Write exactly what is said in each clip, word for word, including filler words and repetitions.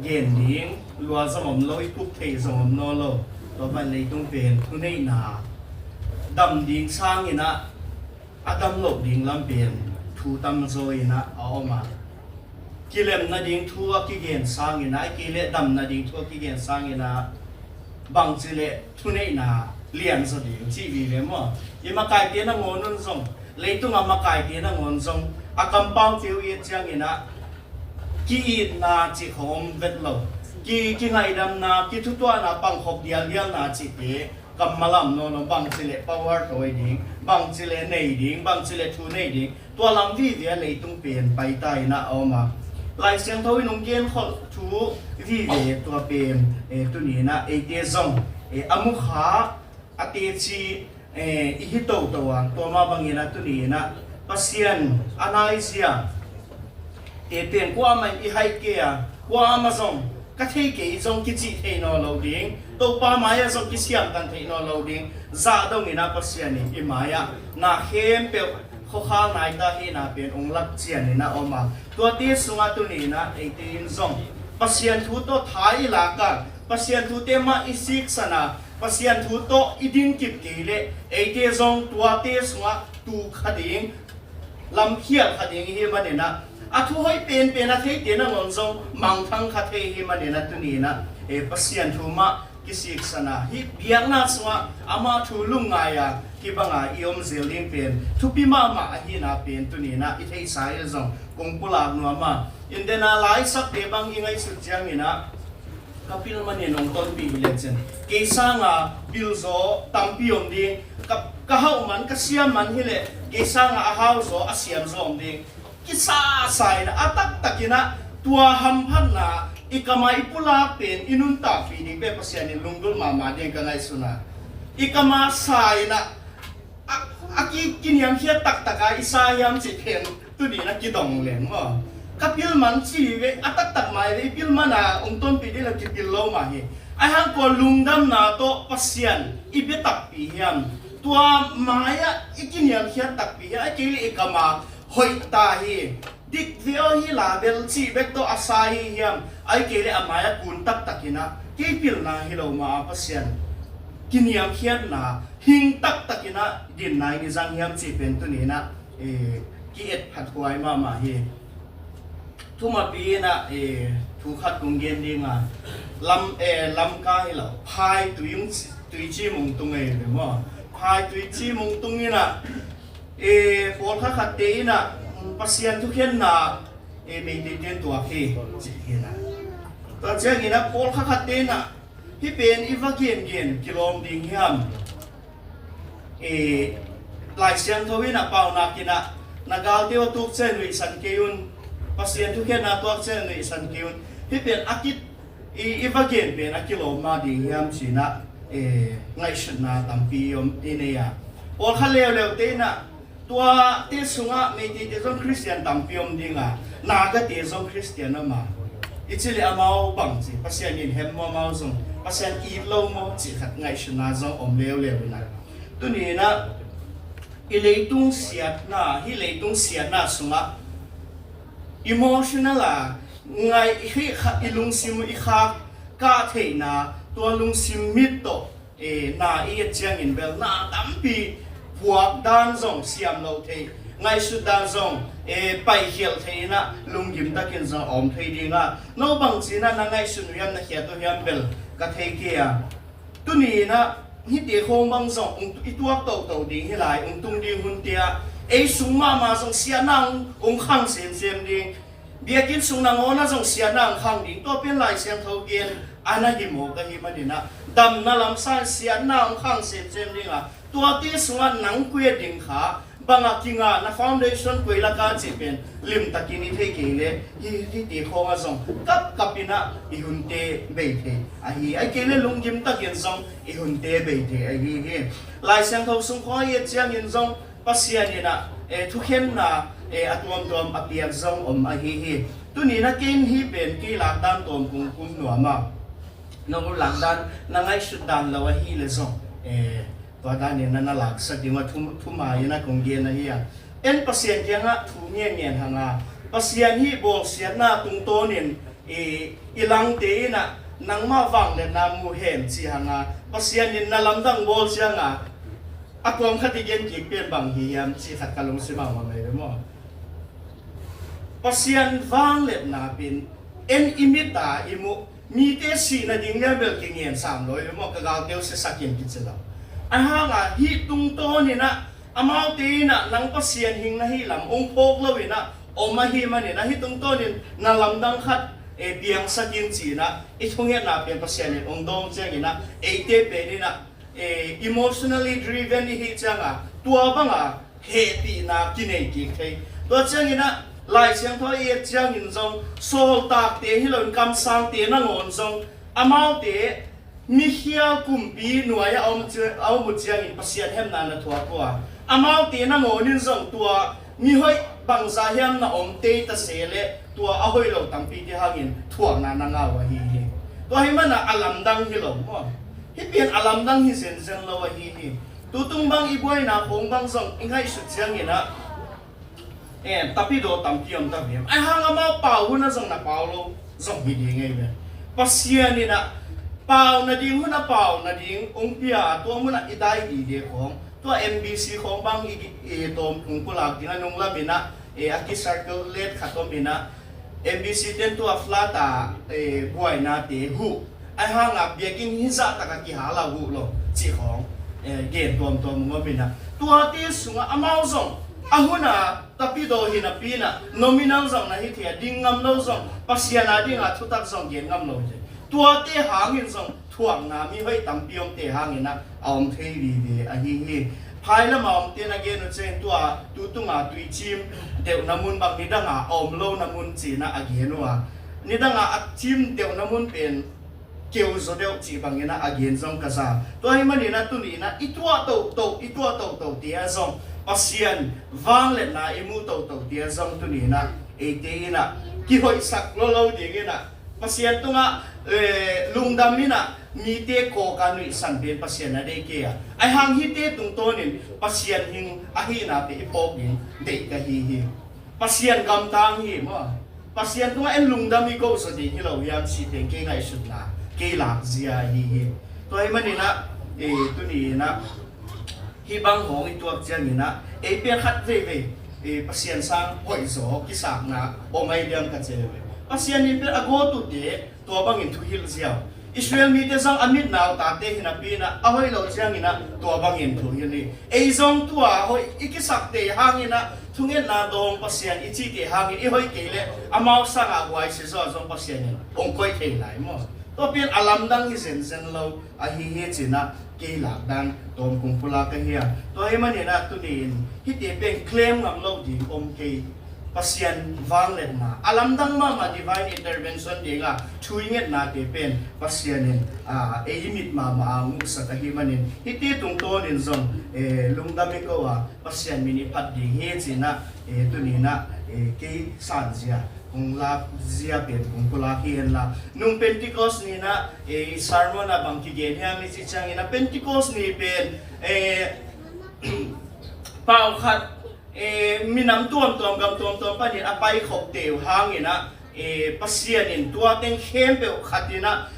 gen ding lua zong om lo, i puk theih zong om nawn lo. Tua pan leitung pen thuneihna dam ding sangin ah a dam loh ding lam pen thu tamzaw in ah a om a, kilemna ding thu a kigen sangin ah, a kei leh damna ding thu a kigen sangin ah bangci leh thuneihna lianzaw ding cih vive maw? I makaite nangawn un zong, leitung a makaite nangawn zong a kampaute uh i et ciangin ah ki-itna cih khong om vet lo. Ki, kingaihdamna, kithutuahna, pangkhop dialdialna cihte kammal a om nawn lo. Bangci leh power tawi ding, bangci leh nei ding, bangci leh thu nei ding, tua lam vive a leitung pen paita in ah a om a. Lai Siangtho in hong genkholh thu vive tua pen, eh, tuni in ah eite zong, eh, a mukha a teci, eh, i hi toto a, tua mah bangin ah tuni in ah Pasian a naizia te pen kuamah in i haih kei a, kuamah zong ka thei kei zong kicih thei nawn lo ding, Topa mai-ah zong kisiamtan theih nawn lo ding zah dongin ah Pasian in i mai-ah na khempeuh khuakhal nai ta hihna pen hong lak cian in ah om a. Tuate sungah tuni in ah eite in zong Pasian thu tawh tha i lak a, Pasian thute mah i siksan a, Pasian thu tawh i dingkip kei leh eite zong tuate sungah tu kha ding, lamkhial kha ding i hih manin ah, a thu hoih penpen a theite nangawn zong mangthang kha thei i hih manin ah tuni in ah, eh, Pasian thu mah kisiksan a, hih biakna sungah ama thu lungngai a kibang a i om zel ding pen thupi mahmah ahihna pen tuni in ah i theihsa hi leh zong kong pulak nuam a. India a laisakte bang i ngaihsut ciangin ah, ka pil manin hong tonpih hi lecin, kei sanga bilzaw tampi om ding, ka, ka hauh man, ka siam man hi leh kei sanga a hauzaw, a siamzaw om ding. Kisasa in ah, a taktak in ah tua hamphatna i kam a i pulak pen i nuntakpih ding pen Pasian in lunggulh mahmah ding ka ngaihsun a. I kam a sa in ah, a, a ki, kiniamkhiat taktak a i sa hiam cih pen tuni in ah kidong leng maw? Ka pil man ci ve, a taktak mai ve, i pil man a hong tonpih ding lo, kipil lo mah hi. Ahi hang kua lungdamna tawh Pasian i bia takpi hiam? Tua mai-ah i kiniamkhiat takpi hiam? Ahih kei leh i kam a hoih ta hi, dik ve aw hi la bel cih bek tawh a sa hi hiam? Ahih kei leh a mai-ah kun taktak in ah kei pilna hi lo mah a Pasian kiniamkhiatna hing taktak in ah dinna in i zang hiam cih pen tuni in ah, eh, ki-et phathuai mahmah hi. Thumapi in ah, eh, thu khat kong gen ding a, lam, eh, Lamka hi lo, phai tui, tuici mungtung ei ve maw? Phai tuici mungtung in ah, eh, pawlkhat khatte in ah, mm, Pasian thukhenna, eh, Meiteite in tuak hi ci hi in ah. Tua ciangin ah pawlkhat khatte in ah, hih pen i va gengen kilawm ding hiam? Eh, Lai Siangtho in ah paunak in ah, na galte uh a tuk ciang nuihsan kei un, Pasian thukhenna tuak ciang nuihsan kei un. Hih pen a ki, i, i va gen pen a kilawm mah ding hiam ci in ah, eh, ngaihsutna tampi om i nei a. Pawlkhat leuleute in ah, tuate sungah Meiteite zong Khristian tampi om ding a, Nagate zong Khristian om a, i cih leh amau bangci, Pasian in hem maw, amau zong Pasian it lo maw cih khat ngaihsutna zong om leuleu in ah. Tuni in ah i leitung siatna, hih leitung siatna sungah emotional a ngai, i hih kha, i lungsim i khak kah theihna, tua lungsim mit tawh, eh, na i et ciangin bel na tampi puak dan zong siam lo thei, ngaihsut dan zong, eh, paikhialh thei in ah lunggim takin zong a om thei ding a. No bangci in ah na ngaihsun uh hiam, na khiat uh hiam bel ka thei kei a. Tuni in ah hihte khawng bang zong hong tu-, i tuak toto ding hi lai, hong tung ding hunte ah ei sung mahmah zong siatna hong, hong khang semsem ding. Biakinn sung nangawn ah zong siatna hong khang ding. Tua pen Lai Siangtho gen a na hi mawk ahih manin ah, damna lam sangin siatna hong khang semsem ding a, tuate sungah nang kua ding kha, bang a kingah, na foundation koi lak a cih pen limtakin i theih kei leh, hih, hihte khawng ah zong kapkap in ah i hunte bei thei ahi. Ahih kei leh lunggim takin zong i hunte bei thei ahi hi. Lai Siangtho sung khawng ah i et ciangin zong Pasian in ah, eh, thukhenna, eh, a tuamtuam a piak zong om ahi hi. Tuni in ah kei in hih pen kei lakdan tawm kong kum nuam a, no lakdan na ngaihsut dan lo ahih leh zong, eh, tua danin na, na laksak ding uh a, thu, thumai in ah kong gen ahi a. En Pasian kiangah thu ngen ngen hang a, Pasian hih bawlsiatna tungtawnin I, i langte in ah nangmah vangliatna mu hen ci hang a, Pasian in na lamdang bawl ciang a, a kuam khat i gen kik pen bang hi hiam ci khat ka lungsim ah om ei ve maw. Pasian vangliatna pen en i mit a i muh, mite sihna ding lian bel kingen sam lo ei ve maw, ka galte uh siasak in kici lo. Ahang a hih tungtawn in ah amaute in ah nang Pasian hing na hih lam ong phawk lo in ah om ahih manin ah hih tungtawn in na lamdang khat, eh, piangsak in ci in ah i thungetna pen Pasian in ong dawng ciang in ah eite pen in ah, eh, emotionally driven i hih ciang a tua bang a hehpihna kinei kik thei. Tua ciang in ah Lai Siangtho i et ciang in zong sawltakte hi lo in kamsangte nangawn zong amaute mikhial kumpi nuai a om ci-, a om uh ciangin Pasian hemna na thuak uh a, amaute nangawn in zong tua mihoih bangzah hiam na om tei ta se leh tua a hoih lo tampite hangin thuakna na ngah uh ahi hi. Tua ahih manin a lamdang hi lo maw. Hih pen a lamdang hi zenzen lo ahi hi. Tutung bang i buaina khong bang zong i ngaihsut ciang in ah, eh, tapidaw tampi om ta viam. Ahang amau pau hun a zong na pau lo zong hi ding ei ve. Pasian in ah pau nading hun a pau nading ong pia a, tua mun ah i dai dide khong, tua M B C khong bang i, i tawm kung pulak ding a nunglam in ah, eh, a ki circle let khat om in ah, M B C ten tua flat a, eh, buainate huh. Ahang a biakinn hizah tak a kihal a huh lo cih khong, eh, gen tuamtuam ong om in ah, tuate sungah amau zong a hun a tapidaw hi napi in ah nominal zong na hi thei a, ding ngam lo zong, Pasian a ding a thutak zong gen ngam lo hi thei. Tuate hangin zong thuakna mihoih tampi omte hangin ah a om thei vive ahi hi. Phai lam a omte na gen uh ciang tua tutung a tuicim deuhna mun bang nidang a a om lo na mun ci in ah a gen uh a, nidang a a cim deuhna mun pen keu zaw deuh cih bang in ah a gen zong ka za. Tua ahih manin ah tuni in ah i tuah tohtoh, i tuah tohtohte ah zong Pasian vangliatna i muh tohtohte ah zong tuni in ah eite in ah kihoihsak lolo ding in ah, Pasian tungah, eh, lungdam in ah mite kawk a nuihsan pen Pasian a deih kei a, ahang hihte tungtawnin Pasian hing ahihna pen i phawk ding deih ka hi hi. Pasian gamtang hi maw. Pasian tungah en lungdam i koh zaw ding hi lo hiam cih pen kei ngaihsutna, kei lakzia ahi hi. Tua ahih manin ah, eh, tuni in ah hih bang hong i tuak ciang in ah ei pen khat veivei, eh, Pasian sang hoihzaw kisakna om ai diam ka ci ei ve. Pasian in pen a gawtute tua bangin thuhilh ziau. Israel mite zong a mit nautate hi napi in ah a hoih lo ciang in ah tua bangin thuhilh hi. Ei zong tua hoih i kisakte hangin ah thungetna dawng Pasian i cihte hangin i hoih kei leh amau sang a huai sia zaw zong Pasian in ong koih thei lai maw. Tua pen a lamdang hi zenzen lo ahi hi ci in ah kei lakdan tawm kung pulak ka hi a. Tua ahih manin ah tuni in hihte pen claim ngam lo ding om kei. Pasian vangliatna a lamdang mahmah divine intervention ding a thu i ngetnate pen Pasian in, ah, ei i mit mahmah a muhsak ahih manin hihte tungtawnin zong, eh, lungdam i koh a Pasian min i phat ding hi ci in ah, eh, tuni in ah, eh, kei sanzia kung lakzia pen kung pulak hi hen la. Nung Pentecost ni in ah, eh, sermon ah bang kigen hiam i cih ciang in ah Pentecost ni pen, eh, pau khat, eh, minam tuamtuam gam tuamtuam panin a paikhopte uh hangin ah, eh, Pasian in tua teng khempeuh khat in ah,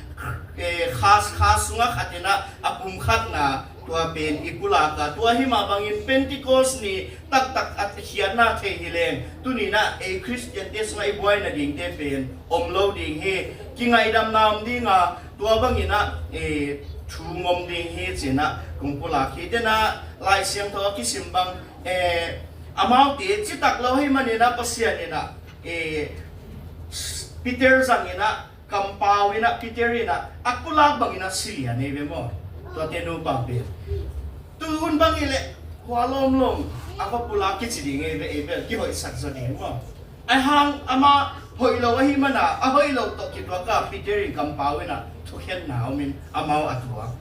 eh, kha, kha sungah khat in ah a pumkhatna tua pen i pulak a, tua hi mah bangin Pentecost ni taktak a khiatna thei hi leng tuni in ah ei Khristiante sungah i buai nadingte pen om lo ding hi. Kingaihdamna om ding a, tua bangin ah, eh, thu ngom ding hi ci in ah kong pulak hi. Tua in ah Lai Siangtho a kisim bang, eh, amaute citak lo ahih manin ah Pasian in ah, eh, Peter zang in ah kampau in ah Peter in ah a pulak bangin ah si lian ei ve maw. Tuate nupa pen tu hun bang hi leh hua lawmlawm a va pulak kici ding ei ve, ei bel kihoihsak zaw ding maw. Ahang amah hoih lo ahih manin ah a hoih lo tawh kituak a Peter in kampau in ah thukhenna om in amau a tuak.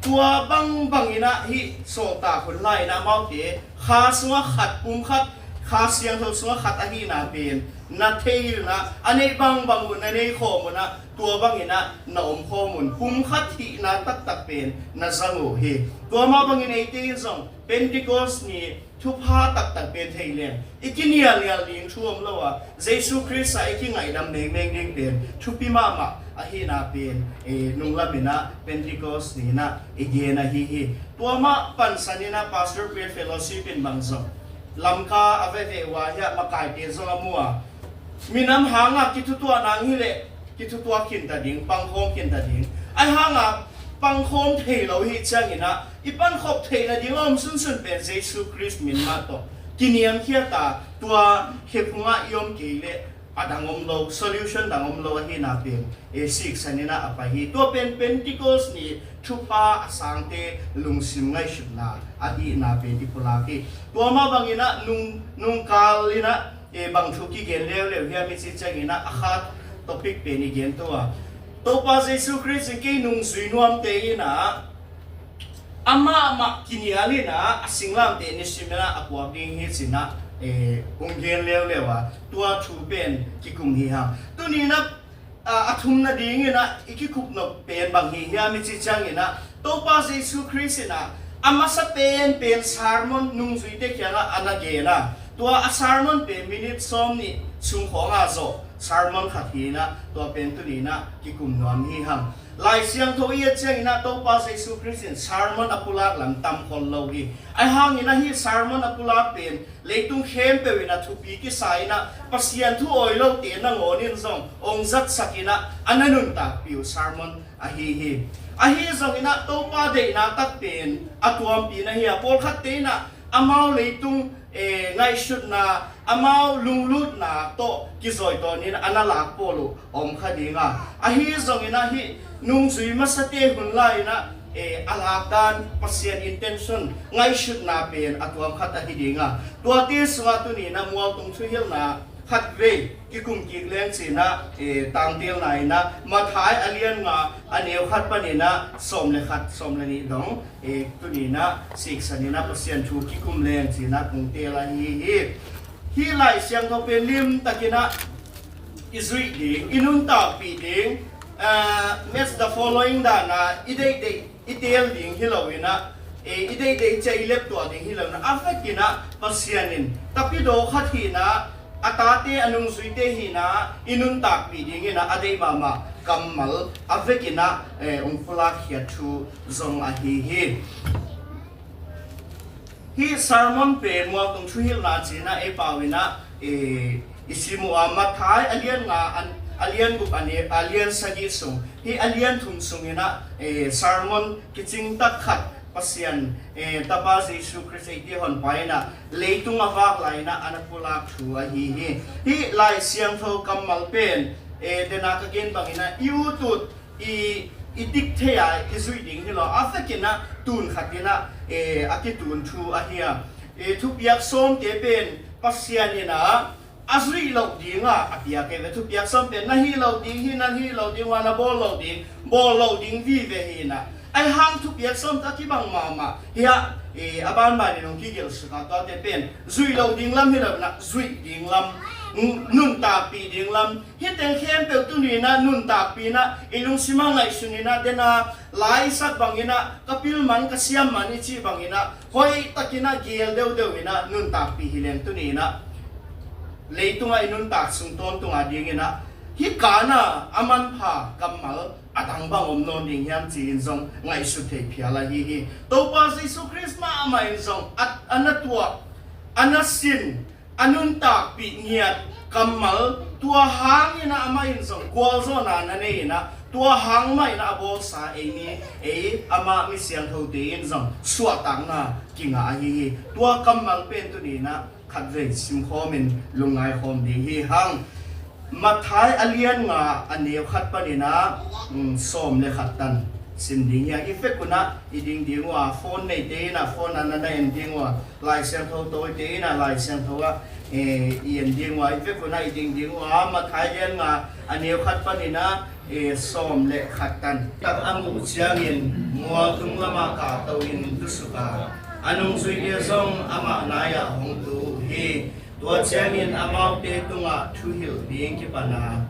Tua bangbang in ah hih sawltak hun lai in ah amaute kha sungah khat, pumkhat, Kha Siangtho sungah khat ahihna pen na thei in ah, a neih bangbang uh na nei khawm un ah, tua bangin ah na om khawm un. Pumkhat hihna taktak pen na zang uh hi. Tua mah bangin eite in zong Pentecost ni thupha taktak pen thei leng, i kinialnial ding thu om lo a, Jesu Khrist ah i kingaidam mengmeng ding pen thupi mahmah ahihna pen, eh, nunglam in ah Pentecost ni in ah i gen ahi hi. Tua mah pansan in ah Pastor Prayer Fellowship in bang zong Lamka a veve uh a, hiah makaite zong a mu a, minam hangah kithutuah nang hileh kithutuah khinta ding, pangkhawm khinta ding. Ahi hangah pangkhawm thei lo hi ciangin ah, i pankhop theih nading a om sunsun pen Jesu Khrist min mah tawh kiniamkhiat a, tua khephungah i om kei leh a dang om lo, solution dang om lo ahihna pen, eh, siksan in ah a pai hi. Tua pen Pentecost ni thupha a sangte lungsim ngaihsutna ahihna pen i pulak hi. Tua mah bangin ah nung, nungkal in ah, eh, bang thu kigen leuleu hiam i cih ciangin ah, a kha topic pen i gen to a, Topa Jesu Khrist in kei nungzui nuamte in ah amah mah kinial in ah a singlamteh nisim in ah a puak ding hi ci-in ah, eh, hong gen leuleu a, tua thu pen kikum hi hang. Tuni in ah, a, a thumna dingin ah i kikup nop pen bang hi hiam i cih ciangin ah, Topa Jesu Khrist in ah a masa penpen sermon nungzuite kiangah a na gen a, tua a sermon pen minute sawm nih sung khawngah zawh sermon khat hi in ah, tua pen tuni in ah kikum nuam hi hang. Lai Siangtho i et ciangin ah Topa Jesu Khrist in sermon a pulak lam tam khol lo hi. Ahi hangin ah hih sermon a pulak pen leitung khempeuh in ah thupi kisa in ah, Pasian thu awi lote nangawn in zong hong zatsak in ah a na nuntakpih uh sermon ahi hi. Ahi zongin ah Topa deihna tak pen a tuampi na hi a, pawlkhatte in ah amau leitung, eh, ngaihsutna, amau lunglutna tawh kizawitawn in a na lak pawl uh om kha ding a, ahi zongin ah hih nungzui masate hun lai in ah, eh, a lak dan, Pasian intention, ngaihsutna pen a tuam khat ahi ding a, tuate sungah tuni in ah mualtung thuhilhna khatvei kikum kik leng ci-in ah, eh, tangtelna in ah Matthai a lian nga a neu khat panin ah sawm le khat, sawm le nih dong, eh, tuni in ah siksan in ah Pasian thu kikum leng ci-in ah kong teel ahi hi. Hih Lai Siangtho pen limtakin ah i zuih ding, i nuntakpih ding, ah, match the following dan ah i deihdeih i teel ding hi lo in ah, eh, i deihdeih ciah i leptuah ding hi lo in ah, a vekin ah Pasian in tapidaw khat hi in ah, a tate, a nungzuite hi in ah i nuntakpih dingin ah a deih mahmah kammal a vekin ah, eh, hong pulak khiat thu zong ahi hi. Hih sermon pen mualtung thuhilhna ci-in ah ei pau in ah, eh, i sim uh a, Matthai a lian nga, a, a lian guk, a ni, a lian sagih sung, hih a lian thum sungin ah, eh, sermon kicing tak khat Pasian, eh, Tapa Jesu Khrist eite honpa in ah leitung a vak lai in ah a na pulak thu ahi hi. Hih Lai Siangtho kammal pen, eh, dena ka gen bangin ah i utut i, i dik thei a i zuih ding hi lo a, a vekin ah tun khat in ah, eh, a kitun thu ahi a, eh, thupiak sawmte pen Pasian in ah a zuih loh ding a a piak hi ve. Thupiak sawm pen na hih loh ding hi, na hih loh ding uh a, na bawl loh ding, bawl loh ding vive hi in ah. Ahi hang thupiak sawmte a kibang mahmah hi a, eh, a banban in hong kigelh suk a, tuate pen zuih loh ding lam hi lo in ah zuih ding lam, nuntakpih ding lam, hih teng khempeuh tuni in ah nuntakpih in ah, i lungsim ah ngaihsun in ah, dena lai i sak bangin ah, ka pil man, ka siam man i cih bangin ah, hoih takin ah gel deuhdeuh in ah nuntakpih hi leng tuni in ah leitung ah i nuntak sung tawntung a dingin ah hih kan a a manpha kammal a dang bang om nawn ding hiam ci-in zong ngaihsut theih phial ahi hi. Topa Jesu Khrist mahmah in zong a, a na tuah, a na sin, a nuntakpih ngiat kammal, tua hangin ah amah in zong gualzawhna na nei in ah, tua hang mah in ah a bawlsa eimi, ei amah mi siangthote in zong suahtakna kingah ahi hi. Tua kammal pen tuni in ah khatvei simkhawm in lungngai khawm ding hi hang. Matthai a lian nga a neu khat panin ah, um, sawm le khat tan sim ding hi hang. I vekun ah i ding ding uh a, phone neite in ah phone ah na na en ding uh a, Lai Siangtho tawite in ah Lai Siangtho ah, eh, i en ding uh a, i vekun ah i ding ding uh a, Matthai lian nga a neu khat panin ah, eh, sawm le khat tan. Tak a muh ciangin mualtung lamah kahto in tusuk a, a nungzuite zong amah nai-ah hong tu uh hi. Tua ciangin amaute tungah thuhilh ding kipan a,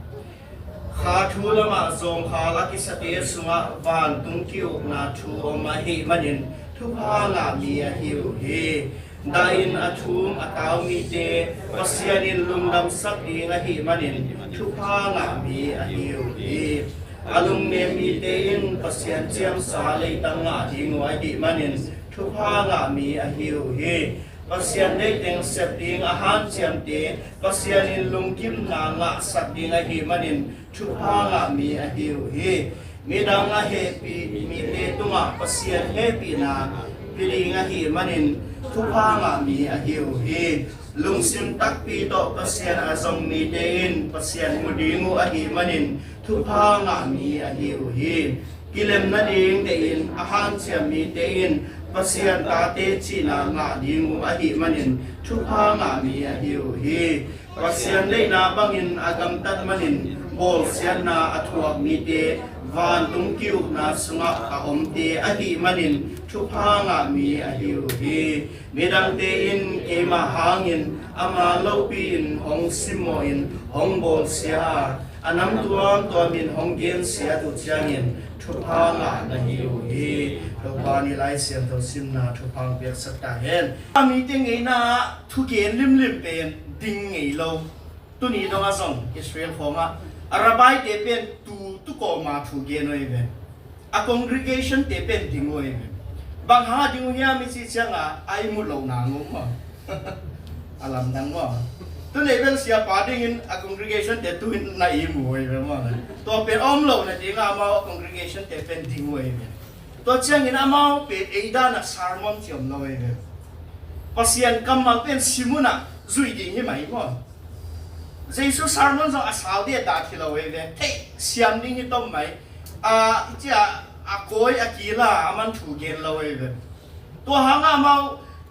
kha thu lamah zawngkhal a kisate sungah vantung ki-ukna thu om ahih manin thupha ngah mi ahi uh hi. Dahin a thum a tau mite Pasian in lungdamsak ding ahih manin thupha ngah mi ahi uh hi. A lungnem mite in Pasian ciamsa leitang ngah ding uh ahih manin thupha ngah mi ahi uh hi. Pasian deih teng sep ding a hanciamte Pasian in lungkimna ngahsak ding ahih manin thupha ngah mi ahi uh hi. Midang a hehpih mite tungah Pasian hehpihna pia ding ahih manin thupha ngah mi ahi uh hi. Lungsim takpi tawh Pasian a zong mite in Pasian mu ding uh ahih manin thupha ngah mi ahi uh hi. Kilem nading teiin a hanciam mite in Pasian tate cihna ngah ding uh ahih manin thupha ngah mi ahi uh hi. Pasian deihna bangin a gamtat manin bawlsiatna a thuak mite vantung ki-ukna sungah a omte ahih manin thupha ngah mi ahi uh hi. Midangte in keima hangin ama lopi-in hong simmawhin hong bawlsia a, a nam tuamtuamin hong gensiat uh ciangin thupha ngah na hi uh hi. Topa nih Lai Siangtho simna thupha hong piaksak ta hen. A mite ngeina ah thugen limlim pen ding ngei lo. Tuni dongah zong Israel khawngah a rabbi-te pen tu tu kawma thu gen uh hi ve. A congregation-te pen ding uh hi ve. Bang hang a ding uh hiam i cih ciangah a ihmut lohna nguk maw? A lamdang maw? Tuni bel siapa dingin a congregation-te tu-in na ihmu uh hi ve maw? Tua pen a om loh nadingah amau a congregation-te pen ding uh hi ve. Tua ciangin amau pen ei danah sermon ci om lo hi ve. Pasian kammal pen sim unah zuih ding hi mai maw? Jesu sermon zong a sau ding a dah hi lo hi ve. Theih siam ding hi tom mai. A, cia a kawi a kila a man thu gen lo hi ve. Tua hangah amau,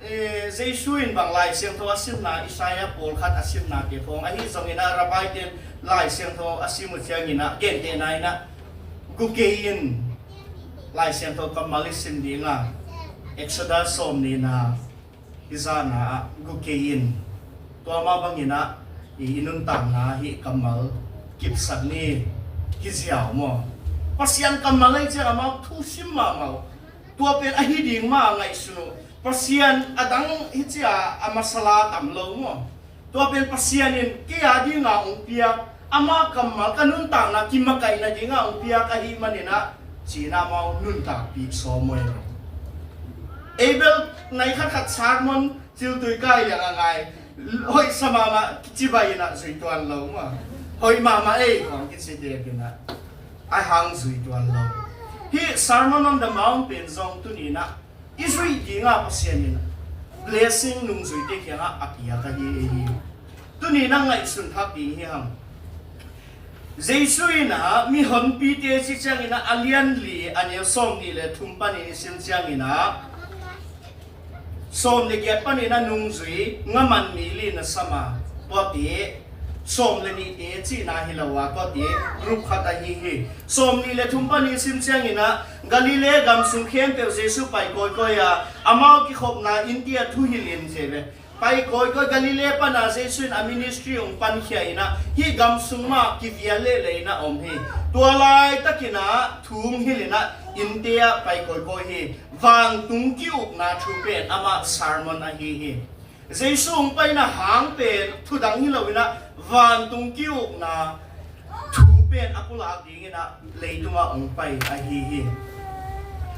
eh, Jesu in bang Lai Siangtho a simna, Isaiah pawlkhat a simnate khawng ahi zongin a rabbi-te in Lai Siangtho a sim uh ciangin a gentehna in a gu kei in Lai Siangtho kammal i sim ding a, Exodus sawmnihna hi zana a gu kei in tua mah bangin a i, i nuntakna hih kammal kipsak ni hi ziau maw? Pasian kammal ahi ciang amau thu sim mahmah uh. Tua pen ahi ding mah a ngaihsun uh. Pasian a dang hi cia a masala tam lo maw? Tua pen Pasian in kei a dinga hong piak, ama kammal ka nuntakna kimakaihna dinga hong piak ahih manin a, ci-in amau nuntakpih sawm uh hi. Ei bel nai khatkhat sermon ciltui kai liang a ngai, hoih sa mahmah cibai in a zui tuan lo maw? Hoih mahmah ei khawng kici dek in a, a hang zui tuan lo. Hih Sermon on the Mount pen zong tuni in a i zuih dinga Pasian in blessing nungzuite kiangah a piak ahi hi. Tuni na ngaihsun thak ding hi hang. Jesu in a mihonpite ci ciangin a, a lian li a neu sawmnih le thum panin i sim ciangin a, sawm le giat panin a nungzui ngaman mi li na sam a, tuate sawm le nihte cihna hi lo a, tuate group khat ahi hi. Sawmnih le thum panin i sim ciangin a, Galilee gam sung khempeuh Jesu pai kawikawi a, amau kikhopna innte ah thuhilh in ci ve. Pai kawikawi, Galilee pana Jesu in a ministry hong pankhia in a, hih gam sung mah kivial lehleh in a om hi. Tua laitakin a thu hong hilh in a, innte ah pai kawikawi hi. Vantung ki-ukna thu pen amah sermon ahi hi. Jesu hong paina hang pen thudang hi lo in a, vantung ki-ukna thu pen a pulak ding in a leitungah hong pai ahi hi.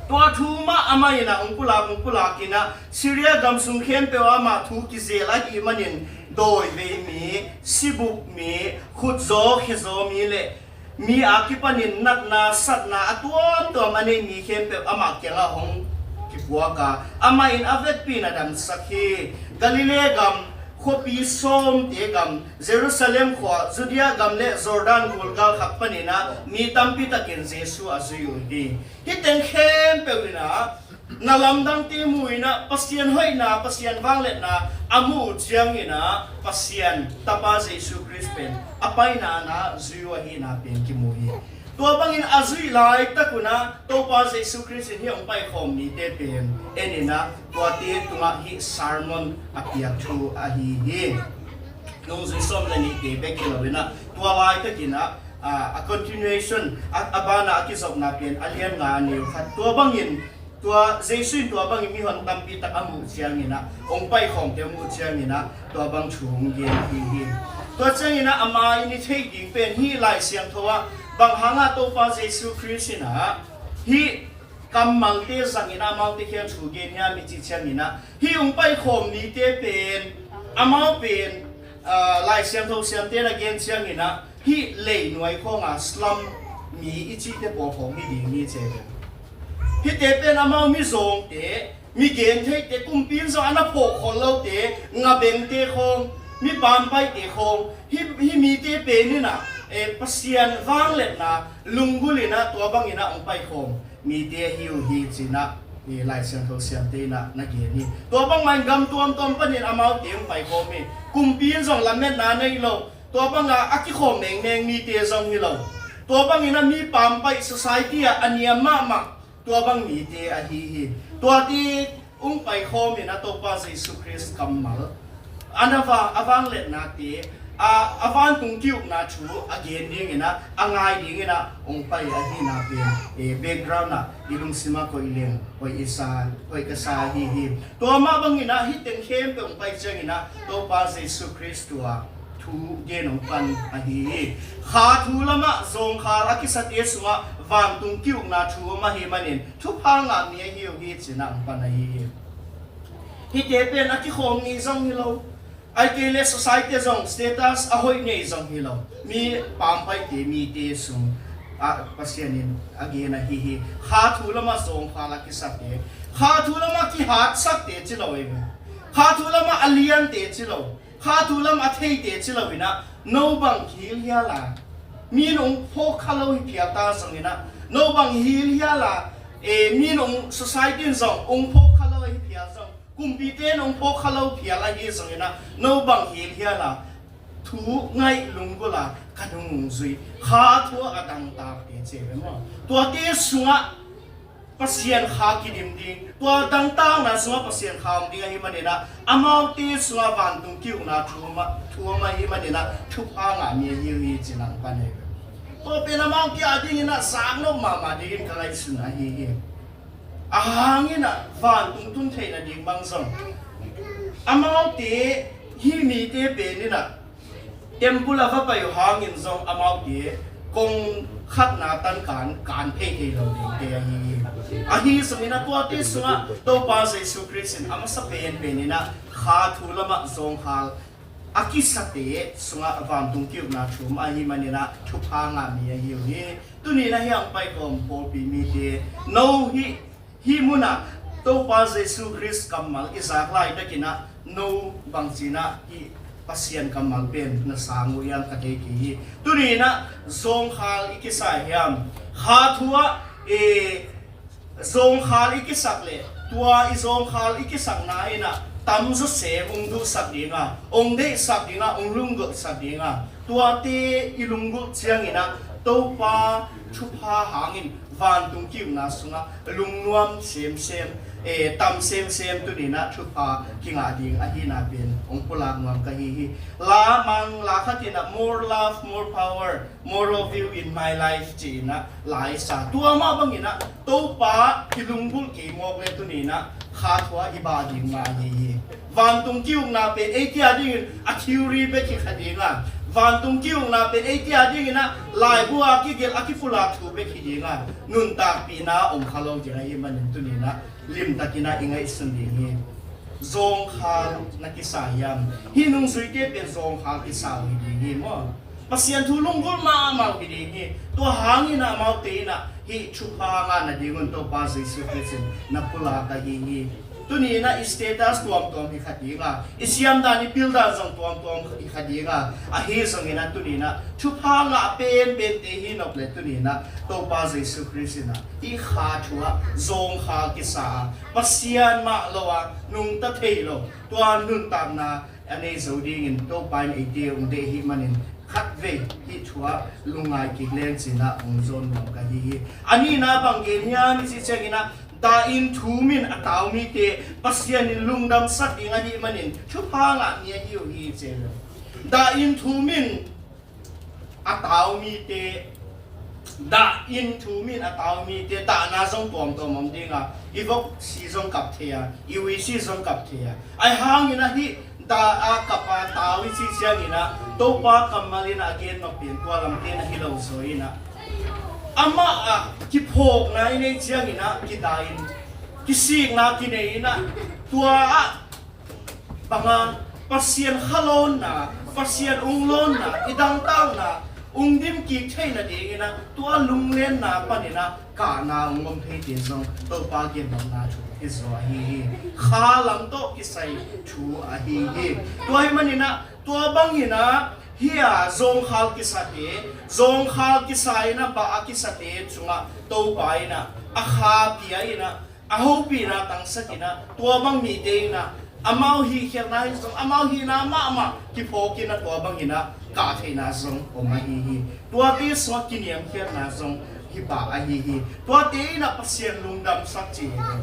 Tua thu mah amah in a hong pulak, hong pulak in a, Syria gam sung khempeuh ah amah thu kizel ahih manin, dawivei mi, sibup mi, khutzaw khezaw mi le mi a kipanin natna satna a tuamtuam a nei mi khempeuh amah kiangah hong kipuak a, amah in a vekpi in a damsak hi. Galilee gam khuapi sawmte gam, Jerusalem khua, Judea gam le Jordan gulgal khat panin a mi tampi takin Jesu a zui uh hi. Hih teng khempeuh in a na lamdangte mu in a, Pasian hoihna, Pasian vangliatna a mu uh ciangin a, Pasian Tapa Jesu Khrist pen a paina na zui uh ahihna pen kimu hi. Tua bangin a zuih laitak un a, Topa Jesu Khrist in hih hong paikhawm mite pen en in a, tuate tungah hih sermon a piak thu ahi hi. Nungzui sawm le nihte bek hi lo in ah, tua laitakin ah, a, a continuation, a, a banah a kizopna pen a lian nga a neu khat. Tua bangin, tua Jesu in tua bangin mihon tampi tak a muh ciangin ah, hong paikhawmte hong muh ciangin ah, tua bang thu hong gen hi hi. Tua ciangin ah, ama in i theih ding pen hih Lai Siangtho ah, bang hangah Topa Jesu Khrist in ah, hih kammalte zangin ah amaute kiang thu gen hiam i cih ciangin ah, hih hong paikhawm mite pen, amau pen, ah, Lai Siangtho siamte na gen ciangin ah, hih leinuai khawnga slum mi i cihte pawl khawng hi ding hi ci ve. Hihte pen amau mizawngte, mi gentheite, kumpi in zong a na phawk khol lote, ngabengte khawng, mi pampaihte khawng, hih, hih mite pen in ah, eh, Pasian vangliatna lunggulh in ah tua bangin ah hong paikhawm mite ahi uh hi ci-in ah, eh, Lai Siangtho siamte in ah na gen hi. Tua bangmah in gam tuamtuam panin amaute hong paikhawm hi. Kumpi in zong lametna nei lo, tua bangah a kikhawm mengmeng mite zong hi lo. Tua bangin ah mi pampaih, society ah a niam mahmah, tua bang mite ahi hi. Tuate hong paikhawm in ah Topa Jesu Khrist kammal, a na va, a vangliatnate, a, a vantung ki-ukna thu a gen dingin ah, a ngai dingin ah hong pai ahihna pen, eh, background ah i lungsim ah koih leng hoih i sa, hoih ka sa ahi hi. Tua mah bangin ah hih teng khempeuh hong pai ciangin ah Topa Jesu Khrist tua thu gen hong pan ahi hi. Kha thu lamah zawngkhal a kisate sungah vantung ki-ukna thu om ahih manin thupha ngah mi ahi uh hi ci-in ah hong pan ahi hi. Hihte pen a kikhawm ngei zong hi lo, ahih kei leh society zong status a hoih nei zong hi lo, mi pampaihte, mite sung ah Pasian in a gen ahi hi. Kha thu lamah zawngkhal a kisate, kha thu lamah kihatsakte ci lo ei ve. Kha thu lamah a liante ci lo, kha thu lam a theite ci lo in ah, no bang hilhial a, mi in hong phawk kha lo hi phial ta zongin ah, no bang hilhial a, eh, mi in hong, society in zong hong phawk kha lo hi phial zong, kumpite in hong phawk kha lo phial ahi zongin ah, no bang hilhial a, thu ngaih lunggulh a, ka nung hong zui, kha thu a dangtakte ci ve maw. Tuate sungah Pasian kha kidim ding, tua dangtakna sungah Pasian kha om ding ahih manin ah, amaute sungah vantung ki-ukna thu om a, thu om ahih manin ah, thupha ngah mi ahi uh hi ci-in ah hong pan ahi hi. Tua pen amaute a dingin ah zaknop mahmah dingin ka ngaihsun ahi hi. A hangin ah vantung tun theih nading bang zong, amaute, hih mite pen in ah temple a va pai uh hangin zong amaute kong khatna tan kan, kan phei thei lo dingte ahi hi. Ahi zongin ah tuate sungah Topa Jesu Khrist in a masa penpen in ah kha thu lamah zawngkhal a kisate sungah vantung ki-ukna thu om ahih manin ah thupha ngah mi ahi uh hi. Tuni in ah hih hong paikhawm pawlpi mite, no hih, hih munah Topa Jesu Khrist kammal i zak laitakin ah, no bangci-in ah hih Pasian kammal pen na sang uh hiam ka thei kei hi. Tuni in ah zawngkhal i kisa hiam? Kha thu ah, eh, zawngkhal i kisak leh, tua i zawngkhal i kisakna in ah tamzaw sem hong duhsak ding a, hong deihsak ding a, hong lunggulhsak ding a, tuate i lunggulh ciangin ah Topa thupha hangin vantung ki-ukna sungah lungnuam semsem, eh, tam semsem tuni in ah thupha kingah ding ahihna pen hong pulak nuam ka hi hi. La, Manglai khat in ah, "More love, more power, more of you in my life," ci-in ah la i sa. Tua mah bangin ah Topa i lunggulh kei mawk leh tuni in ah kha thu ah i bah ding mah ahi hi. Vantung ki-ukna pen eite a dingin a theory bek hi kha ding a, vantung ki-ukna pen eite a dingin ah laibu a kigelh, a kipulak thu bek hi ding a, nuntakpihna om kha lo ding ahih manin tuni in ah limtakin ah i ngaihsun ding hi. Zawngkhal na kisa hiam? Hih nungzuite pen zawngkhal kisa uh hi ding hi maw. Pasian thu lunggulh mahmah uh hi ding hi. Tua hangin ah amaute in ah hih thupha ngah nadingun Topa Jesu Khrist in na pulak ahi hi. Tuni in ah i status tuamtuam hi kha ding a, i siamdan, i pildan zong tuamtuam hi kha ding a, ahi zongin ah tuni in ah thupha ngah penpente hi nop leh tuni in ah Topa Jesu Khrist in ah hih kha thu ah zawngkhal kisa a, Pasian mah lo a, nungta thei lo, tua nuntakna a nei zo dingin Topa in eite hong deih ahih manin khatvei hih thu ah lungngai kik leng ci-in ah hong zawn nuam ka hi hi. A nihna bang gen hiam i cih ciangin ah, dah in thum in a tau mite Pasian in lungdamsak ding ahih manin thupha ngah mi ahi uh hi ci hi. Dah in thum in a tau mite, dah in thum in a tau mite tahna zong tuamtuam om ding a, i vok si zong kap thei a, i ui si zong kap thei a. Ahi hangin ah hih dah a kap a tau i cih ciangin ah Topa kammal in ah a gen nop pen tua lamte na hi lo zaw in ah, amah ah kiphawkna i neih ciangin ah kidah in, kisikna kinei in ah, tua ah banga Pasian khalawnna, Pasian unglawnna, i dangtakna ungdim kik theihna dingin ah tua lunglenna panin ah kahna ung om theite zong Topa gennopna thu hi zaw ahi hi. Kha lam tawh kisai thu ahi hi. Tua ahih manin ah tua bangin ah hih a zawngkhal kisate, zawngkhal kisa in ah bah a kisate sungah Topa in ah a kha pia in ah a hopihna tangsak in ah tua bang mite in ah amau hihkhialhna hi zong, amau hihna mahmah kiphawk in ah tua bangin ah kah theihna zong om ahi hi. Tuate sungah kiniamkhiatna zong hi pah ahi hi. Tuate in ah Pasian lungdamsak ci hi.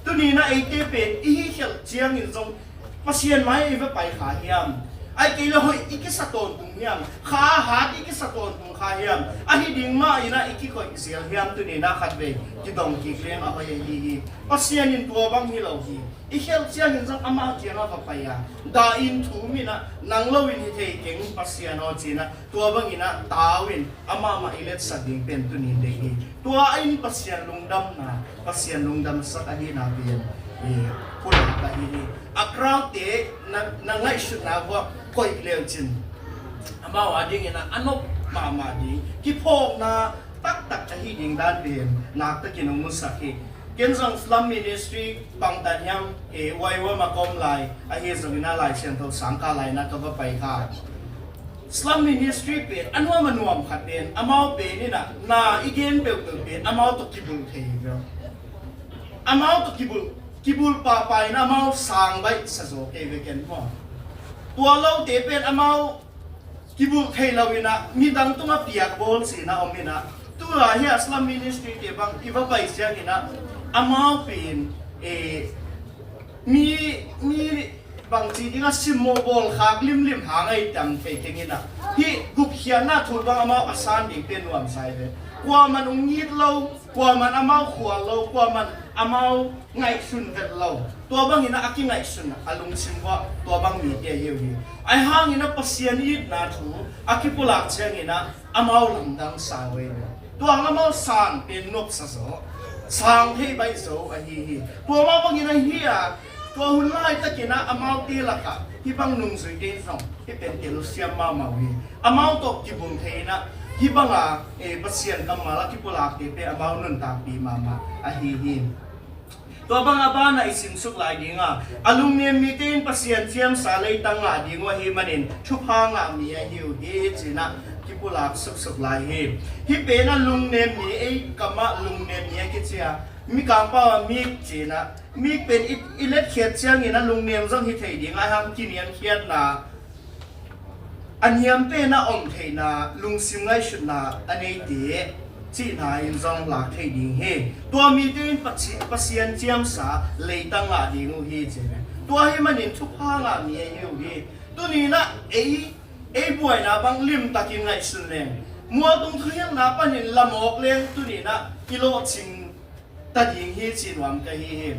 Tuni in ah eite pen i hihkhialh ciangin zong Pasian mai i va pai kha hiam? Ahih kei leh hoih i kisa tawntung hiam? Kha hat i kisa tawntung kha hiam? Ahi ding mah in ah i kikoih zel hiam? Tuni in ah khatvei kidong kik leng a hoih ahi hi. Pasian in tua bang hi lo hi. I khialh ciangin zong amah kiangah va pai a, dah in thum in ah nang lo in hi thei keng Pasian aw ci in ah tua bangin ah tau in amah mah i letsak ding pen tuni in deih hi. Tua in Pasian lungdamna, Pasian lungdamsak ahihna pen i pulak ahi hi. A crowd te na, na ngaihsutna uah koih leucin amau a dingin ah a nop mahmah ding, kiphawkna taktak ahi ding dan pen naktakin hong musak hi. Ken zong Slum Ministry bangtan hiam, eh, Waiwam a ka om lai ahi zongin ah Lai Siangtho sangkah lai in ah ka va pai kha. Slum Ministry pen a nuam a nuam khat pen amau pen in ah na i gen peuhpeuh pen amau tawh kibulh thei hi ve. Amau tawh kibulh, kibulh pahpah in amau sang baih sa zaw kei ve ken maw. Tua lote pen amau kibulh thei lo in ah midang tungah piak bawl ci in ah om in ah, tu-a hih a Slum Ministry te bang i va pai ciangin ah amau pen, eh, mi, mi bangci dingah simmawh bawlkhak limlim hang ahi tam thei keng in ah hih gupkhiatna thu bang amau a san ding pen nuamsa hi ve. Kuaman ung ngit lo, kuaman amau khual lo, kuaman amau ngaihsun vet lo. Tua bangin ah a kingaihsun a lungsim uah tua bang mite ahi uh hi. Ahi hangin ah Pasian itna thu a kipulak ciangin ah amau lamdang sa uh hi. Tua hang amau san pen nopsa zaw, sang thei baih zo ahi hi. Tua mah bangin ah hih a, tua hun laitakin ah amaute lakah hih bang nungzuite in zong hih pen telsiam mahmah uh hi. Amau tawh kibulh thei in ah hih banga, eh, Pasian kammal a kipulakte pen amau nuntakpih mahmah ahi hi. Tua banga banah i simsuk lai ding a, a lungnem mite in Pasian ciamsa leitang ngah ding uh ahih manin thupha ngah mi ahi uh hi ci in ah kipulak suksuk lai hi. Hih pen a lungnem mi, ei kamah lungnem mi a kici a, Mikangpau a meek ci in ah, meek pen i, i letkhiat ciangin a lungnem zong hi thei ding a, ahi hang kiniamkhiatna a niam pen a om theihna, lungsim ngaihsutna a neite cihna in zong lak thei ding hi. Tua mite in Pasi-, Pasian ciamsa leitang ngah ding uh hi ci hi. Tua ahih manin thupha ngah mi ahi uh hi. Tuni in ah ei, ei buaina bang limtakin ngaihsun leng, mualtung thuhilhna panin lamawk leng tuni in ah i lawhcing ta ding hi ci nuam ka hi hi.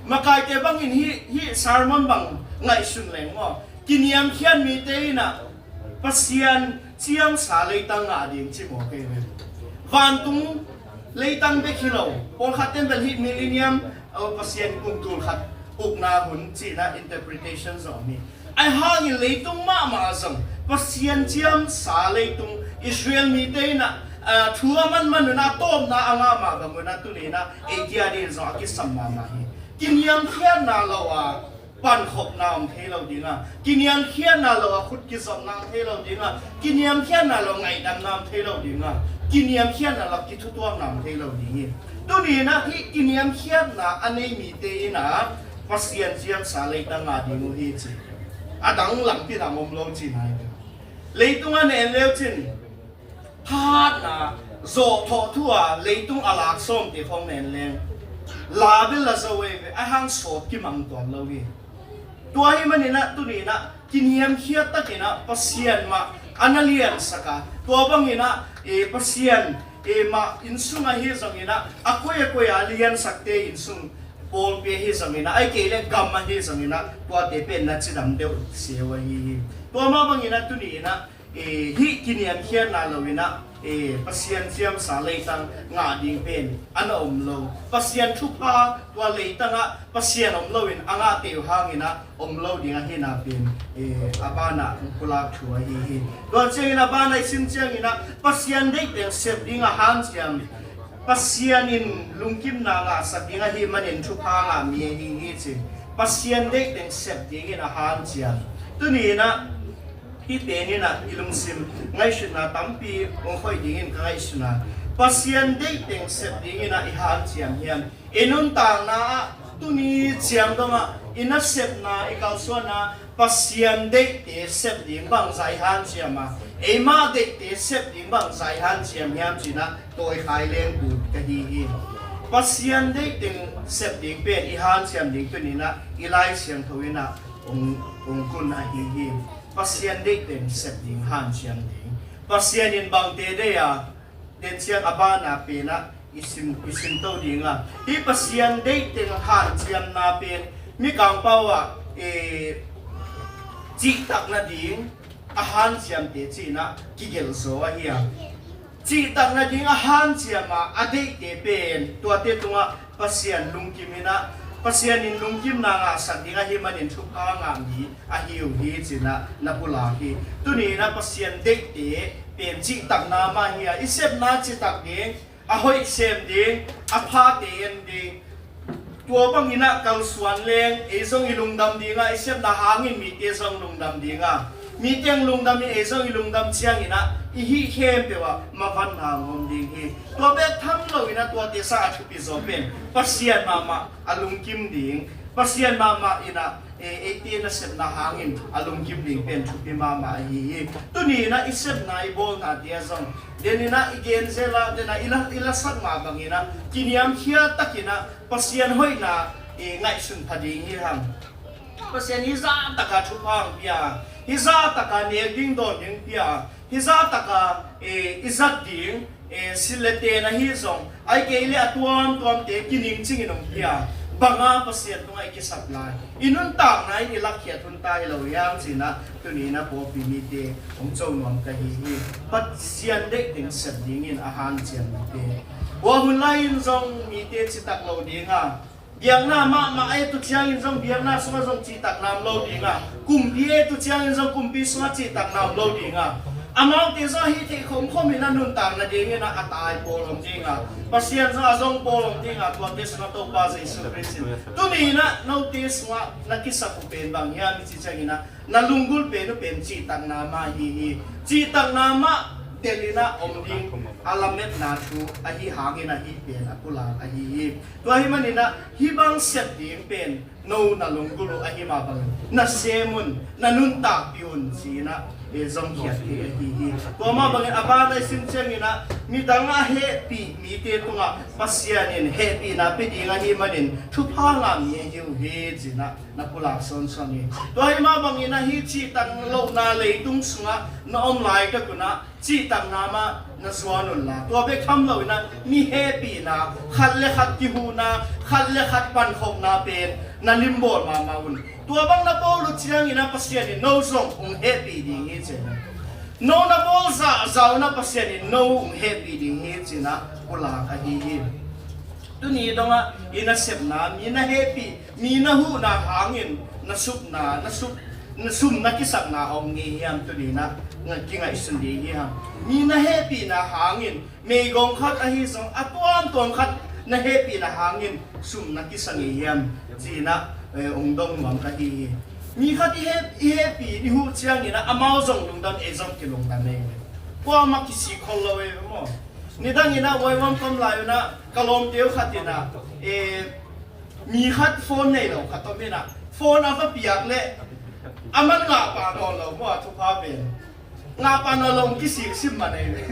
Makaite bangin hih, hih sermon bang ngaihsun leng maw, kiniamkhiat mite in ah Pasian ciamsa leitang ngah ding ci maw kei ve. Vantung leitang bek hi lo, pawlkhat ten bel hih millennium, uh, Pasian kum tul khat ukna hun ci in ah interpretation zong hi. Ahi hangin leitung mahmah zong Pasian ciamsa leitung, Israel mite in ah, ah, thu a manman un ah, a tawpna a ngah mah bang un ah, tuni in ah ei kia dingin zong a kisam mahmah hi. Kiniamkhiatna lo a pankhopna om thei lo ding a, kiniamkhiatna lo a khut kizopna om thei lo ding a, kiniamkhiatna lo ngaihdamna om thei lo ding a, kiniamkhiatna lo kithutuakna om thei lo ding hi. Tuni in ah hih kiniamkhiatna a nei mite in ah Pasian ciamsa leitang ngah ding uh hi ci. A dang lampi dang om lo cihna hi. Leitung a nen leu cin, thahatna, zawhthawh thu a leitung a lak sawm te khawng nen leng, la bel la zo ei ve, ahi hang sawt kimang tuan lo hi. Tua ahih manin ah tuni in ah kiniamkhiat takin ah Pasian mah a na liansak a, tua bangin ah, e, Pasian, e, mah innsung ahi zongin ah, a koi a koi a liansakte innsung pawlpi ahi zongin ah, ahih kei leh gam ahi zongin ah, tuate pen na cidam deuh siau ahi hi. Tua mah bangin ah tuni in ah, e, hih kiniamkhiatna lo in ah, e, Pasian ciamsa leitang ngah ding pen a na om lo. Pasian thupha tua leitang ah Pasian om lo in a ngahte uh hangin ah om lo ding ahihna pen, e, a banah hong pulak thu ahi hi. Tua ciangin a banah i sim ciangin ah Pasian deih teng sep ding a hanciam, Pasian in lungkimna ngahsak ding ahih manin thupha ngah mi ahi hi ci. Pasian deih teng sep dingin a hanciam. Tuni in ah hih pen in ah i lungsim ngaihsutna tampi hong hoih dingin ka ngaihsun a, Pasian deih teng sep dingin ah i hanciam hiam? I nuntakna ah tuni ciang dong ah i nasepna, i kalsuanna Pasian deihte sep ding bangzah i hanciam a, eimah deihte sep ding bangzah i hanciam hiam ci-in ah tawikhai leng ut ka hi hi. Pasian deih teng sep ding pen i hanciam ding tuni in ah i Lai Siangtho in ah hong, hong kun ahi hi. Pasian deih teng sep ding, hanciam ding. Pasian in bangte deih a, den ciang a banah pen ah i sim, i simto ding a, hih Pasian deih teng hanciamna pen Mikang pau ah, e, cihtak nading a hanciamte ci-in ah kigelh zaw ahi a. Cihtak nading a hanciam a, a deihte pen tuate tungah Pasian lungkim in ah, Pasian in lungkimna ngahsak ding ahih manin thupha ngah mi ahi uh hi ci-in ah na pulak hi. Tuni in ah Pasian deihte pen cihtakna mah hi a, i sepna citak ding, a hoih sem ding, a phate en ding. Tua bangin ah kalsuan leng ei zong i lungdam ding a, i sepna hangin mite zong lungdam ding a, mite hong lungdam in ei zong i lungdam ciangin ah i hih khempeuh ah mavanna hong om ding hi. Tua bek tham lo in ah tuate sangin a thupi zaw pen Pasian mahmah a lungkim ding, Pasian mahmah in ah, e, eite nasepna hangin a lungkim ding pen thupi mahmah ahi hi. Tuni in ah i sepna i bawlnate ah zong den in ah i gen zel a, den a i la, i lasak mah bangin ah kiniamkhiat takin ah Pasian hoihna, e, ngaihsun pha ding hi hang. Pasian hih zah tak a thupha hong pia, hih zah tak a nek ding dawn ding pia, hih zah tak a, e, i zat ding, e, silh le ten ahi zong, ahih kei leh a tuamtuamte kiningcing in hong pia, bang a Pasian tungah i kisap lai, i nuntakna in i lakkhiat hun ta hi lo hiam ci-in ah tuni in ah pawlpi mite hong co nuam ka hi hi. Pasian deih teng sep dingin a hanciam mite. Hua hun lai-in zong mite citak lo ding a, biakna mahmah a et uh ciangin zong biakna sungah zong cihtakna om lo ding a, kumpi a et uh ciangin zong kumpi sungah cihtakna om lo ding a, amaute zong a hih theih khomkhom in a nuntak nadingin ah a tai pawl om ding a, Pasian zong a zong pawl om ding a, tuate sungah Topa Jesu Khrist in tuni in ah note sungah na kisak uh pen bang hiam i cih ciangin ah, na lunggulh pen uh pen cihtakna mah hi hi. Cihtakna mah delh in ah om ding a lametna thu ahih hangin ah hih pen a pulak ahi hi. Tua ahih manin ah hih bang sep ding pen no na lunggulh uh ahih mah bangin na sem un, na nuntakpih un ci-in ah, e, zong khiat thei ahi hi. Tua mah bangin a ban a i sim ciangin ah midang a hehpih mite tungah Pasian in hehpihna pia ding ahih manin thupha ngah mi ahi uh hi ci-in ah na pulak sawnsawn hi. Tua ahih mah bangin ah hih cihtak lohna leitung sungah na om laitak un ah cihtakna mah na zuan unla, tua bek tham lo in ah mi hehpihna, khat le khat kihuhna, khat le khat pankhopna pen na limbawl mahmah un. Tua bang na bawl uh ciangin ah Pasian in no zong hong hehpih ding hi ci-in ah, no na bawl zahzah un ah Pasian in no hong hehpih ding hi ci-in ah pulak ahi hi. Tuni dongah i nasepna, mi na hehpih, mi na huhna hangin na supna, na sup, na sum na kisakna a om ngei hiam tuni-in ah kingaihsun ding hi hang. Mi na hehpihna hangin, meigong khat ahi zong a tuamtuam khat na hehpihna hangin sum na kisa ngei hiam ci-in ah, eh, hong dong nuam ka hi hi. Mi khat i heh, i hehpih i huh ciangin ah amau zong lungdam, ei zong kilungdam ei ve. Kuamah kisik khol lo ei ve maw. Nidangin ah huai lam kam lai un ah ka lawmte uh khat in ah, eh, mi khat phone nei lo khat om in ah, phone a va piak leh aman ngah pah nawn lo maw, a thupha pen. Ngah pah nawn lo, hong kisik sim man ei ve.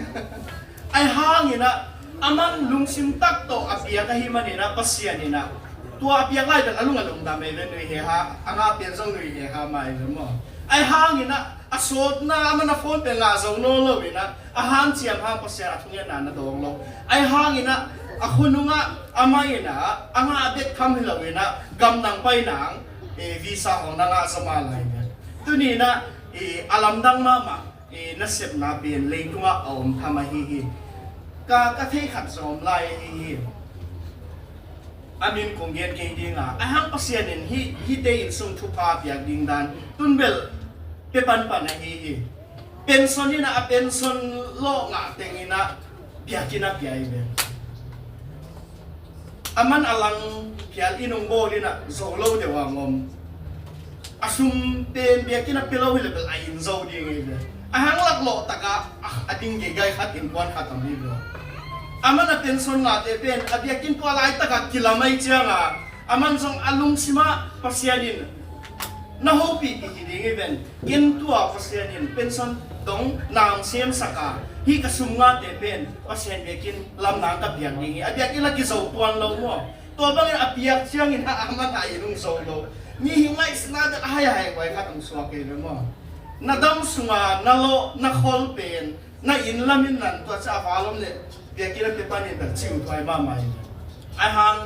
Ahih hangin ah aman lungsim tak tawh a piak ahih manin ah Pasian in ah tua a piak lai pen a lung a lungdam ei ve, nuihei ha, a ngah pen zong nuihei ha mah ei ve maw. Ahi hangin ah a sawtna, amah na phone pen ngah zo nawn lo in ah, a hanciam hang Pasian a thungetna na dawng lo. Ahi hangin ah a khonung ah amah in ah a ngah bek tham hi lo in ah, gamdang pai nang, eh, visa hong na ngah zaw mah lai ve. Tuni in ah, eh, a lamdang mahmah, eh, nasepna pen leitungah a om tham ahi hi. Ka, ka thei khat zong om lai ahi hi. A min kong gen kei ding a, ahi hang Pasian in hih, hihte inn sung thupha piak ding dan, tunbel pia panpan ahi hi. Pension in ah, a pension lawh ngah teng in ah biakinn a pia hi ve. Aman a lang phial inn hong bawl in ah zo lo deuh a ngom. A sum pen biakinn a pia lo hi leh bel a inn zo ding hi ve. Ahi hang laklawh tak ah, a, a ding geigai khat, innkuan khat om hi ve. Aman a pension ngahte pen a biakinn tua laitak ah kilam ahih ciang a, aman zong a lungsim ah Pasian in na hopihpih hi ding hi ven. Ken tua Pasian in pension dong na hong semsak a, hih ka sum ngahte pen Pasian biakinn lam nang ka piak ding hi. A biakinn la kizo tuan lo maw. Tua bangin a piak ciangin ah aman a inn hong zo lo. Mi hi ngaihsutna deuh a haihai huai khat hong suak hi ve maw. Na dam sung a na lawh, na khol pen, na inn lam in nan tua ciang a val om leh biakinn a pia panin bel ci uh thuai mahmah hi. Ahi hang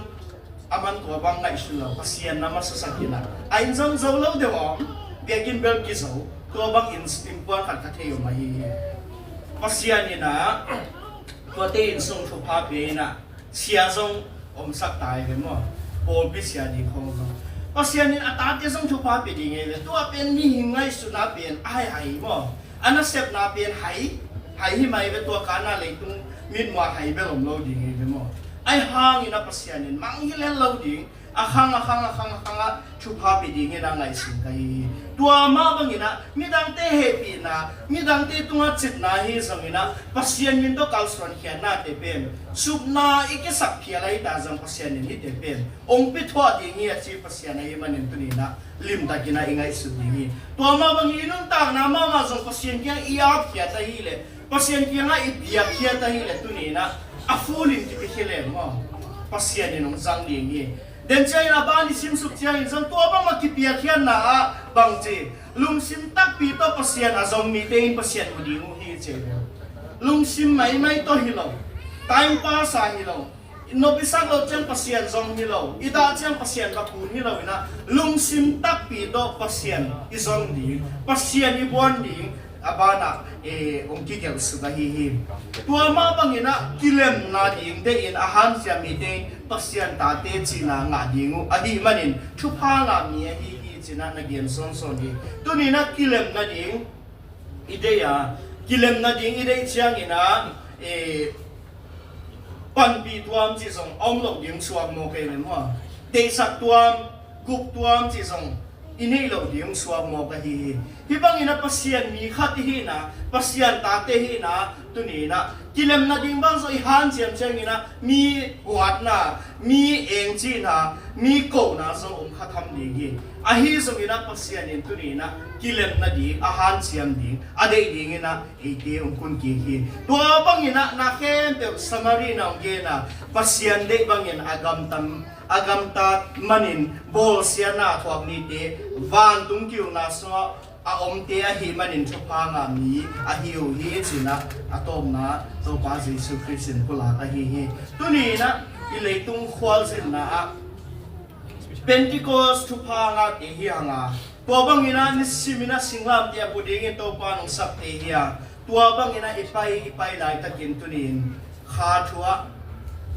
aman tua bang ngaihsun lo, Pasian na masa sak in ah, a inn zong zo lo deuh a om, biakinn bel kizo, tua bang inn, innkuan khat ka thei om ahi hi. Pasian in ah tuate inn sung thupha pia in ah, sia zong omsak ta hi ve maw. Pawlpi sia ding khawng zong Pasian in a tate zong thupha pia ding hi ve. Tua pen mihing ngaihsutna pen a haihai maw. A nasepna pen hai, hai hi mai ve, tua kan a leitung mitmuh hai bel om lo ding hi ve maw. Ahi hangin ah Pasian in mangngilh lo ding, a khang, a khang, a khang, a khang ah thupha pia ding in ah ngaihsun ka hi hi. Tua mah bangin ah midangte hehpihna, midangte tungah citna hi zongin ah Pasian min tawh kalsuan khiatnate pen, supna i kisak phial ahi ta zong Pasian in hihte pen hong pia thuah ding hi a ci Pasian ahih manin tuni in ah limtakin ah i ngaihsut ding hi. Tua mah bangin i nuntakna mahmah zong Pasian kiang i apkhiat ahih leh, Pasian kiangah i piakkhiat ahih leh tuni in ah a full in kipiakhia leng maw, Pasian in hong zang ding hi. Den ciangin a ban i simsuk ciangin zong tua bangmah kipiakkhiatna ah bangci, lungsim takpi tawh Pasian a zong mite in Pasian mu ding uh hi ci hi. Lungsim maimai tawh hi lo, time pass a hi lo, nop i sak loh ciang Pasian zong hi lo, i dah ciang Pasian va kun hi lo in ah, lungsim takpi tawh Pasian i zong ding, Pasian i buan ding a banah, eh, hong kigelh suk ahi hi. Tua mah bangin ah kilemna ding deih in a hanciam mite Pasian tate cihna ngah ding uh ahih manin thupha ngah mi ahi hi ci in ah na gen sawnsawn hi. Tuni in ah kilemna ding i deih a, kilemna ding i deih ciangin ah, eh, panpih tuam cih zong a om loh ding suak maw, kei le maw. Deihsak tuam, guk tuam cih zong i neih loh ding suak maw ka hi hi. Hih bangin ah Pasian mi khat i hihna, Pasian tate hihna, tuni in ah kilemna ding bang zong i hanciam ciangin ah mi huatna, mi engcihna, mi kohna zong om kha tham ding hi. Ahi zongin ah Pasian in tuni in ah kilemna ding, a hanciam ding, a deih dingin ah eite hong kun kik hi. Tua bangin ah na khempeuh summary na hong gen a, Pasian deih bangin a gamtam, a gamtat manin bawlsiatna a thuak mite vantung ki-ukna sungah a omte ahih manin thupha ngah mi ahi uh hi ci in ah a tawpna Topa Jesu Khrist in pulak ahi hi. Tuni in ah i leitung khualzinna ah Pentecost thupha ngahte hi hang a, tua bangin ah nisimin ah singlamteh a pu dingin Topa in hong sapte hi a, tua bangin ah i pai, i pai laitakin tuni in kha thu ah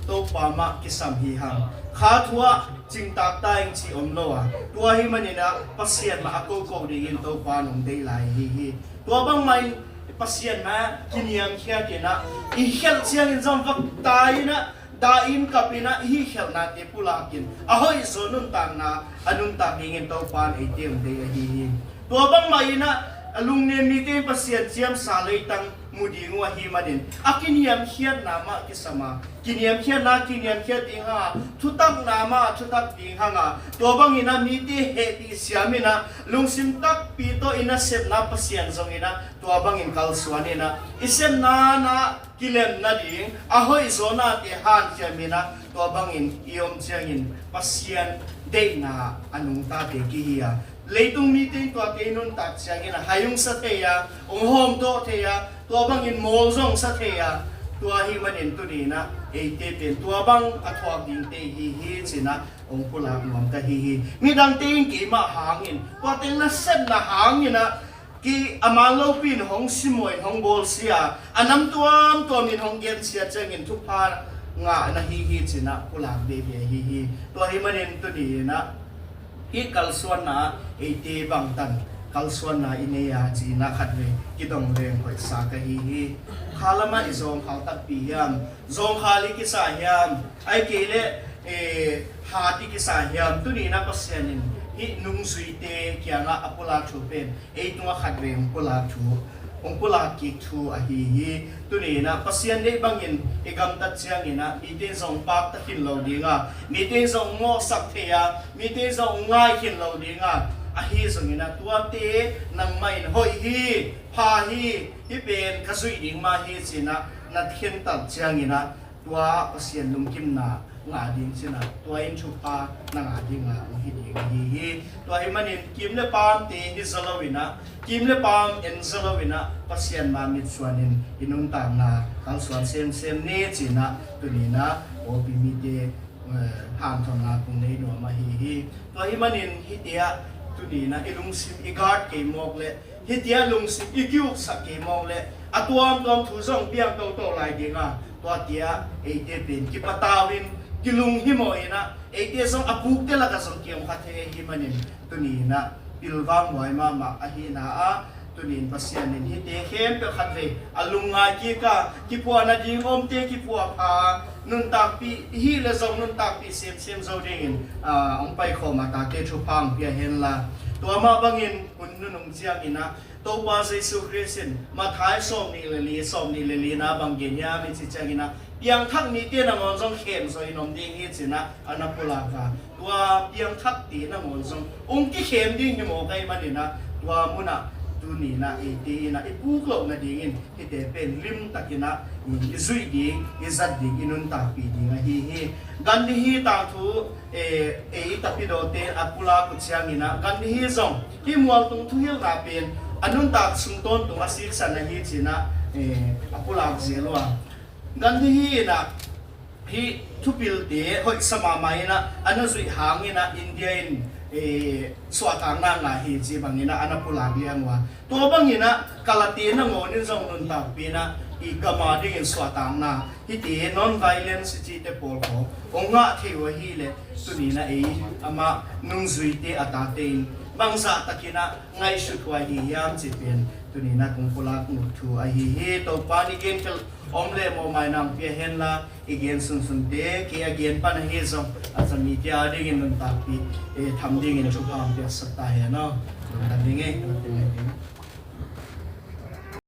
Topa mah kisam hi hang. Kha thu ah cingtak ta ing cih om lo a, tua ahih manin ah Pasian mah a koko dingin Topa in hong deih lai hi hi. Tua bangmah in Pasian mah kiniamkhiat in ah, i khelh ciangin zong vak tai in ah, dah in kap in ah, i hih khelhnate pulak in a hoihzaw nuntakna a nuntak dingin Topa in eite hong deih ahi hi. Tua bangmah in ah a lungnem mite in Pasian ciamsa leitang mu ding uh ahih manin a kiniamkhiatna mah kisam a, kiniamkhiatna kiniamkhiat ding hang a, thutakna mah thutak ding hang a, tua bangin ah mite hehpih siam in ah, lungsim takpi tawh i nasepna Pasian zong in ah tua bangin kalsuan in ah, i sepna na kilemna ding, a hoihzawnate hanciam in ah, tua bangin i om ciangin Pasian deihna a nungtate kihi a, Leitung mite in tuate i nuntak ciangin ah hai hong sa thei a, hong hawmdawh thei a, tua bangin mawl zong sa thei a, tua ahih manin tuni-in ah eite pen tua bang a thuak dingte i hi hi ci-in ah hong pulak nuam ka hi hi. Midangte in keimah hangin, tua teng nasepna hangin ah, kei a man lopi in hong simmawh in hong bawlsia, a nam tuamtuam in hong gensia ciangin thupha ngah na hi hi ci-in ah pulak veve ahi hi. Tua ahih manin tuni-in ah hih kalsuanna ah eite bangtan kalsuanna i nei a ci-in ah khatvei kidong leng hoihsa ka hi hi. Kha lamah i zawngkhal takpi hiam? Zawngkhal i kisa hiam? Ahih kei leh, eh, hat i kisa hiam? Tuni-in ah Pasian in hih nungzuite kiangah a pulak thu pen ei tungah khatvei hong pulak thu, hong pulak kik thu ahi hi. Tuni-in ah Pasian deih bangin i gamtat ciangin ah mite zong pakta khin lo ding a, mite zong mawhsak thei a, mite zong ngai khin lo ding a, ahi zongin ah tuate nangmah in hoih hi, pha hi, hih pen ka zuih ding mah hi ci-in ah na khentat ciangin ah tua Pasian lungkimna ngah ding ci-in ah tua in thupha na ngah ding a hong hi ding ahi hi. Tua ahih manin kim le pamte hi zaw lo-in ah, kim le pam en zaw lo-in ah Pasian ma mitsuan in i nuntakna kalsuan semsem ni ci-in ah tuni-in ah pawlpi mite, eh, hanthawnna kong nei nuam ahi hi. Tua ahih manin hihte ah tuni-in ah i lungsim i guard kei mawk leh, hihte ah lungsim i kiuksak kei mawk leh a tuamtuam thu zong piang toto lai ding a, tuate ah eite pen kipatau in, kilunghimawh in ah, eite zong a pukte lakah zong kiom kha thei ahih manin tuni-in ah pilvang huai mahmah ahihna ah, tuni-in Pasian in hihte khempeuh khatvei a lungngai kik a, kipuah nading omte kipuah pha a, nuntakpih hi leh zong nuntakpih semsem zo dingin, ah, hong paikhawm a tate thupha hong pia henla. Tua mah bangin hun nunung ciangin ah Topa Jesu Khrist in Matthai sawmnih le li, sawmnih le lina bang gen hiam i cih ciangin ah piangthak mite nangawn zong khemzaw in om ding hi ci-in ah a na pulak a, tua piangthakte nangawn zong hong kikhem ding hi mawk ahih manin ah tua munah tuni-in ah eite in ah i puk loh nadingin hihte pen limtakin ah i zuih ding, i zat ding, i nuntakpih ding ahi hi. Gandhi hi tangthu, eh, ei tapidawte a pulak uh ciangin ah Gandhi hi zong hih mualtung thuhilhna pen a nuntak sung tawntung a siksan ahi ci-in ah, eh, a pulak zel uh a. Gandhi hi in ah hih thupilte hoihsa mahmah in ah a na zuih hangin ah India in, eh, suahtakna ngah hi ci bangin ah a na pulak liang uh a. Tua bangin ah Kalate nangawn in zong nuntakpih in ah i gam a dingin suahtakna, hihte non-violence i cihte pawl khawng hong ngah thei uh ahih leh tuni-in ah ei amah nungzuite a tate in bangzah takin ah ngaihsut huai hi hiam cih pen tuni-in ah kong pulak nop thu ahi hi. Topa in i genkhel om leh mawhmaina hong pia henla, i gen sunsunte kei a gen pan ahi zong a za mite a dingin nuntakpih, eh, tham dingin thupha hong piaksak ta hen aw. Lungdam ding ei, lungdam ding ei.